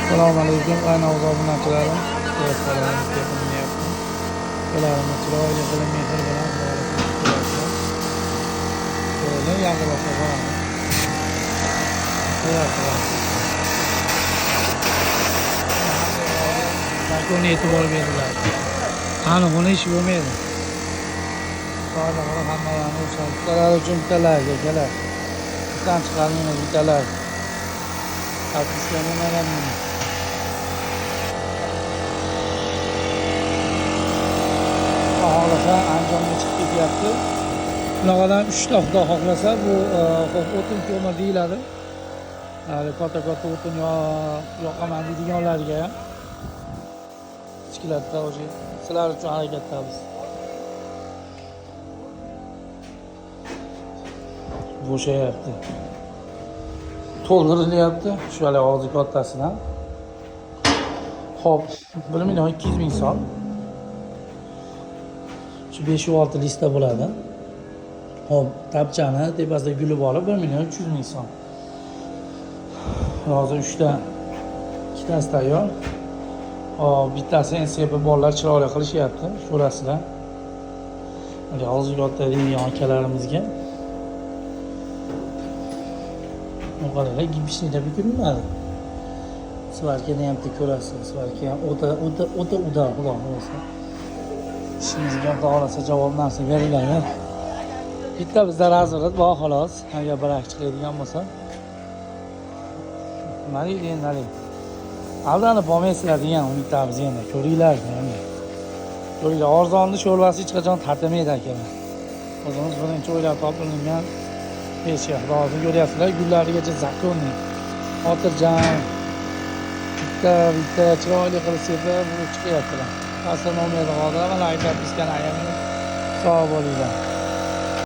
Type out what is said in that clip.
Assalomu alaykum qaynoq obunachilarim. Do'stlarim, kepinlayapti. Ularni chiroyli qilib mehr bilan ko'ryapman. Böyle yaqinroqqa boramiz. Zakon e'tibor beriladi. Aniq uni ishi bo'lmaydi. Chiroyli qilib hammalarini o'sha bittalar uchun bitta layk akalar. Bittadan chiqarmaymiz bitta layk. Подписка bo'lmagan. Xudo xohlasa Andijonga chiqib ketyapti. Bunaqadan 3 ta xudo xohlasa bu o'tin ko'mir deyiladi. Hali katta-katta o'tin yoqaman deydiganlarga ham kichiklarda o'sha sizlar uchun harakatdamiz. Bo'shayapti. To'ldirilyapti shu hali og'zi kattasidan. Xo'p, 1 million 200 ming so'm. Shu 5-6 lista bo'ladi. Xo'p, tapchani tepasida guli bor 1 million 300 ming so'm. Hozir 3 ta ikkitasi tayyor. Hop, bittasi endi sepib bolalar chiroyli qilishyapti, ko'rasizlar. Hali og'zi katta deydigan akalarimizga. Bu qaranglar, gipsnida bitirilmadi. Svarkani ham ko'rasiz, svarka ham o'ta udar, xudo xohlasa. Ishimizga xudo xohlasa javob narsa beriladi. Bitta bizda razvorat bor xolos, agar brak chiqadigan bo'lsa. Nima deydi endi haligi? Aldanib olmaysizlar degan umiddamiz endi. Ko'ringlar endi. Ko'ringlar, arzonni sho'rvasi hech qachon tatimaydi akalar. O'zimiz birinchi o'ylab topilgan pechka, xudo xohlasa ko'ryapsizlar, gullarigacha zakonniy. Xotirjam bitta bitta chiroyli qilib sepib bu chiqyaptilar. Pastda nomerni qoldirib, layk, podpiskani ayamaymiz. Sog' bo'linglar.